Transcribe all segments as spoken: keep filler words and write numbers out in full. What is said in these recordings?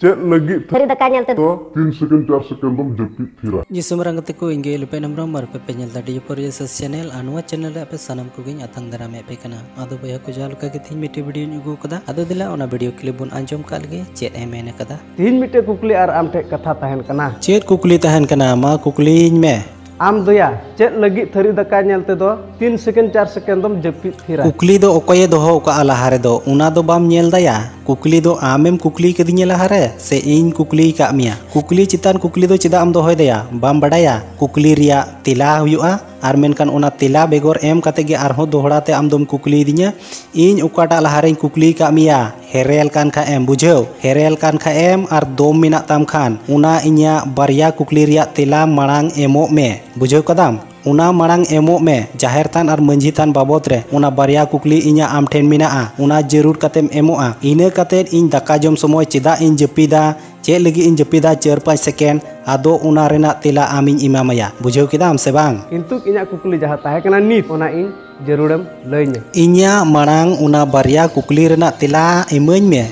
ᱪᱮᱫ ᱞᱟᱹᱜᱤᱫ ᱛᱷᱟᱹᱨᱤ ᱫᱟᱠᱟ ᱧᱮᱞ ᱛᱮᱫᱚ ᱛᱤᱱ ᱥᱮᱠᱮᱱᱰ ᱪᱟᱨ ᱥᱮᱠᱮᱱᱰ ᱫᱚᱢ ᱡᱟᱹᱯᱤᱫ ᱛᱷᱤᱨᱟ? ᱡᱤᱥᱩ ᱢᱟᱨᱟᱝ ᱜᱟᱛᱮ ᱠᱚ, ᱤᱧ ᱜᱮ ᱞᱩᱯᱮᱱ ᱦᱮᱢᱵᱨᱚᱢ ᱟᱨ ᱯᱮ ᱯᱮ ᱧᱮᱞ ᱮᱫᱟ DJ four S S channel. ᱟᱨ ᱱᱚᱣᱟ ᱪᱮᱱᱮᱞ ᱨᱮ ᱟᱯᱮ ᱥᱟᱱᱟᱢ ᱠᱚᱜᱮᱧ ᱟᱛᱟᱝ ᱫᱟᱨᱟᱢᱮᱫ ᱯᱮ ᱠᱟᱱᱟ᱾ ᱟᱫᱚ ᱵᱚᱭᱦᱟ ᱠᱚ, ᱡᱟᱦᱟᱸ ᱞᱮᱠᱟ ᱜᱮ ᱛᱤᱦᱤᱧ ᱢᱤᱫᱴᱮᱡ ᱵᱷᱤᱰᱤᱭᱳᱧ ᱟᱹᱜᱩ ᱟᱠᱟᱫᱟ, ᱟᱫᱚ ᱫᱮᱞᱟ ᱚᱱᱟ ᱵᱷᱤᱰᱤᱭᱳ ᱠᱞᱤᱯ ᱵᱚᱱ ᱟᱸᱡᱚᱢ ᱠᱟᱜ ᱞᱮᱜᱮ, ᱪᱮᱫ ᱮ ᱢᱮᱱ ᱟᱠᱟᱫᱟ᱾ ᱛᱤᱦᱤᱧ ᱢᱤᱫᱴᱮᱡ ᱠᱩᱠᱞᱤ ᱟᱨ ᱟᱢ ᱴᱷᱮᱡ ᱠᱟᱛᱷᱟ ᱛᱟᱦᱮᱱ ᱠᱟᱱᱟ᱾ ᱪᱮᱫ ᱠᱩᱠᱞᱤ ᱛᱟᱦᱮᱱ ᱠᱟᱱᱟ? ᱢᱟ ᱠᱩᱠᱞᱤᱭᱤᱧ ᱢᱮ᱾ ᱟᱢ ᱫᱚᱭᱟ, ᱪᱮᱫ ᱞᱟᱹᱜᱤᱫ ᱛᱷᱟᱹᱨᱤ ᱫᱟᱠᱟ ᱧᱮᱞ ᱛᱮᱫᱚ ᱛᱤᱱ ᱥᱮᱠᱮᱱᱰ ᱪᱟᱨ ᱥᱮᱠᱮᱱᱰ ᱫᱚᱢ ᱡᱟᱹᱯᱤᱫ ᱛᱷᱤᱨᱟ? ᱠᱩᱠᱞᱤ ᱫᱚ ᱚᱠᱚᱭᱮ ᱫᱚᱦᱚ ᱟᱠᱟᱫᱼᱟ ᱞᱟᱦᱟ ᱨᱮᱫᱚ? ᱚᱱᱟ ᱫᱚ ᱵᱟᱢ ᱧᱮᱞ ᱫᱟᱭᱟ? ᱠᱩᱠᱞᱤ ᱫᱚ ᱟᱢᱮᱢ ᱠᱩᱠᱞᱤ ᱠᱟᱫᱤᱧᱟ ᱞᱟᱦᱟ ᱨᱮ, ᱥᱮ ᱤᱧ ᱠᱩᱠᱞᱤ ᱟᱠᱟᱫ ᱢᱮᱭᱟ? ᱠᱩᱠᱞᱤ ᱪᱮᱛᱟᱱ ᱠᱩᱠᱞᱤ ᱫᱚ ᱪᱮᱫᱟᱜ ᱮᱢ ᱫᱚᱦᱚᱭ ᱫᱟᱭᱟ? ᱵᱟᱢ ᱵᱟᱰᱟᱭᱟ ᱠᱩᱠᱞᱤ ᱨᱮᱭᱟᱜ ᱛᱮᱞᱟ ᱦᱩᱭᱩᱜᱼᱟ? ᱟᱨ ᱢᱮᱱᱠᱷᱟᱱ ᱚᱱᱟ ᱛᱮᱞᱟ ᱵᱮᱜᱚᱨ ᱮᱢ ᱠᱟᱛᱮ ᱜᱮ ᱟᱨᱦᱚᱸ ᱫᱚᱦᱲᱟ ᱛᱮ ᱟᱢ ᱫᱚᱢ ᱠᱩᱠᱞᱤᱭᱤᱫᱤᱧᱟ, ᱤᱧ ᱚᱠᱟᱴᱟᱜ ᱞᱟᱦᱟ ᱨᱮᱧ ᱠᱩᱠᱞᱤ ᱟᱠᱟᱫ ᱢᱮᱭᱟ? ᱦᱮᱨᱮᱞ ᱠᱟᱱ ᱠᱷᱟᱡ ᱮᱢ, ᱵᱩᱡᱷᱟᱹᱣ? ᱦᱮᱨᱮᱞ ᱠᱟᱱ ᱠᱷᱟᱡ ᱮᱢ ᱟᱨ ᱫᱚᱢ ᱢᱮᱱᱟᱜ ᱛᱟᱢ ᱠᱷᱟᱱ, ᱚᱱᱟ ᱤᱧᱟᱹᱜ ᱵᱟᱨᱭᱟ ᱠᱩᱠᱞᱤ ᱨᱮᱭᱟᱜ ᱛᱮᱞᱟ ᱢᱟᱲᱟᱝ ᱮᱢᱚᱜ ᱢᱮ᱾ ᱵᱩᱡᱷᱟᱹᱣ ᱠᱟᱫᱟᱢ? ᱚᱱᱟ ᱢᱟᱲᱟᱝ ᱮᱢᱚᱜ ᱢᱮ᱾ ᱡᱟᱦᱮᱨ ᱛᱷᱟᱱ ᱟᱨ ᱢᱟᱹᱡᱷᱤ ᱛᱷᱟᱱ ᱵᱟᱵᱚᱫ ᱨᱮ ᱚᱱᱟ ᱵᱟᱨᱭᱟ ᱠᱩᱠᱞᱤ ᱤᱧᱟᱹᱜ ᱟᱢ ᱴᱷᱮᱱ ᱢᱮᱱᱟᱜᱼᱟ, ᱚᱱᱟ ᱡᱟᱹᱨᱩᱲ ᱠᱟᱛᱮᱢ ᱮᱢᱚᱜᱼᱟ᱾ ᱤᱱᱟᱹ ᱠᱟᱛᱮᱫ ᱤᱧ ᱫᱟᱠᱟ ᱡᱚᱢ ᱥᱚᱢᱚᱭ ᱪᱮᱫᱟᱜ ᱤᱧ ᱡᱟᱹᱯᱤᱫᱟ, ᱪᱮᱫ ᱞᱟᱹᱜᱤᱫ ᱤᱧ ᱡᱟᱹᱯᱤᱫᱟ ᱪᱟᱨ ᱯᱟᱸᱪ ᱥᱮᱠᱮᱱᱰ, ᱟᱫᱚ ᱚᱱᱟ ᱨᱮᱱᱟᱜ ᱛᱮᱞᱟ ᱟᱢᱤᱧ ᱮᱢᱟᱢᱟᱭᱟ᱾ ᱵᱩᱡᱷᱟᱹᱣ ᱠᱮᱫᱟᱢ ᱥᱮ ᱵᱟᱝ? ᱠᱤᱱᱛᱩ ᱤᱧᱟᱹᱜ ᱠᱩᱠᱞᱤ ᱡᱟᱦᱟᱸ ᱛᱟᱦᱮᱸ ᱠᱟᱱᱟ ᱱᱤᱛ, ᱚᱱᱟ ᱤᱧ ᱡᱟᱹᱨᱩᱲᱮᱢ ᱞᱟᱹᱭᱟᱹᱧᱟ᱾ ᱤᱧᱟᱹᱜ ᱢᱟᱲᱟᱝ ᱚᱱᱟ ᱵᱟᱨᱭᱟ ᱠᱩᱠᱞᱤ ᱨᱮᱱᱟᱜ ᱛᱮᱞᱟ ᱤᱢᱟᱹᱧ ᱢᱮ᱾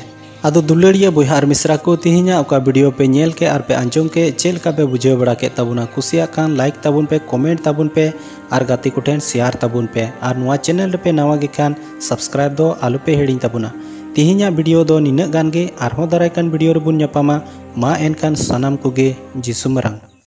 ᱟᱫᱚ ᱫᱩᱞᱟᱹᱲᱤᱭᱟᱹ ᱵᱚᱭᱦᱟ ᱟᱨ ᱢᱤᱥᱨᱟ ᱠᱚ, ᱛᱮᱦᱮᱧᱟᱜ ᱚᱠᱟ ᱵᱷᱤᱰᱤᱭᱳ ᱯᱮ ᱧᱮᱞ ᱠᱮᱫ ᱟᱨ ᱯᱮ ᱟᱸᱡᱚᱢ ᱠᱮᱫ, ᱪᱮᱫ ᱞᱮᱠᱟ ᱯᱮ ᱵᱩᱡᱷᱟᱹᱣ ᱵᱟᱲᱟ ᱠᱮᱫ ᱛᱟᱵᱚᱱᱟ? ᱠᱩᱥᱤᱭᱟᱜ ᱠᱷᱟᱱ ᱞᱟᱭᱤᱠ ᱛᱟᱵᱚᱱ ᱯᱮ, ᱠᱚᱢᱮᱱᱴ ᱛᱟᱵᱚᱱ ᱯᱮ ᱟᱨ ᱜᱟᱛᱮ ᱠᱚᱴᱷᱮᱱ ᱥᱮᱭᱟᱨ ᱛᱟᱵᱚᱱ ᱯᱮ᱾ ᱟᱨ ᱱᱚᱣᱟ ᱪᱮᱱᱮᱞ ᱨᱮᱯᱮ ᱱᱟᱣᱟ ᱜᱮ ᱠᱷᱟᱱ ᱥᱟᱵᱥᱠᱨᱟᱭᱤᱵ ᱫᱚ ᱟᱞᱚᱯᱮ ᱦᱤᱲᱤᱧ ᱛᱟᱵᱚᱱᱟ᱾ ᱛᱮᱦᱮᱧᱟᱜ ᱵᱷᱤᱰᱤᱭᱳ ᱫᱚ ᱱᱤᱱᱟᱹᱜ ᱜᱟᱱ ᱜᱮ, ᱟᱨᱦᱚᱸ ᱫᱟᱨᱟᱭ ᱠᱟᱱ ᱵᱷᱤᱰᱤᱭᱳ ᱨᱮᱵᱚᱱ ᱧᱟᱯᱟᱢᱟ᱾ ᱢᱟ ᱮᱱᱠᱷᱟᱱ ᱥᱟᱱᱟᱢ ᱠᱚᱜᱮ ᱡᱤᱥᱩ ᱢᱟᱨᱟᱝ᱾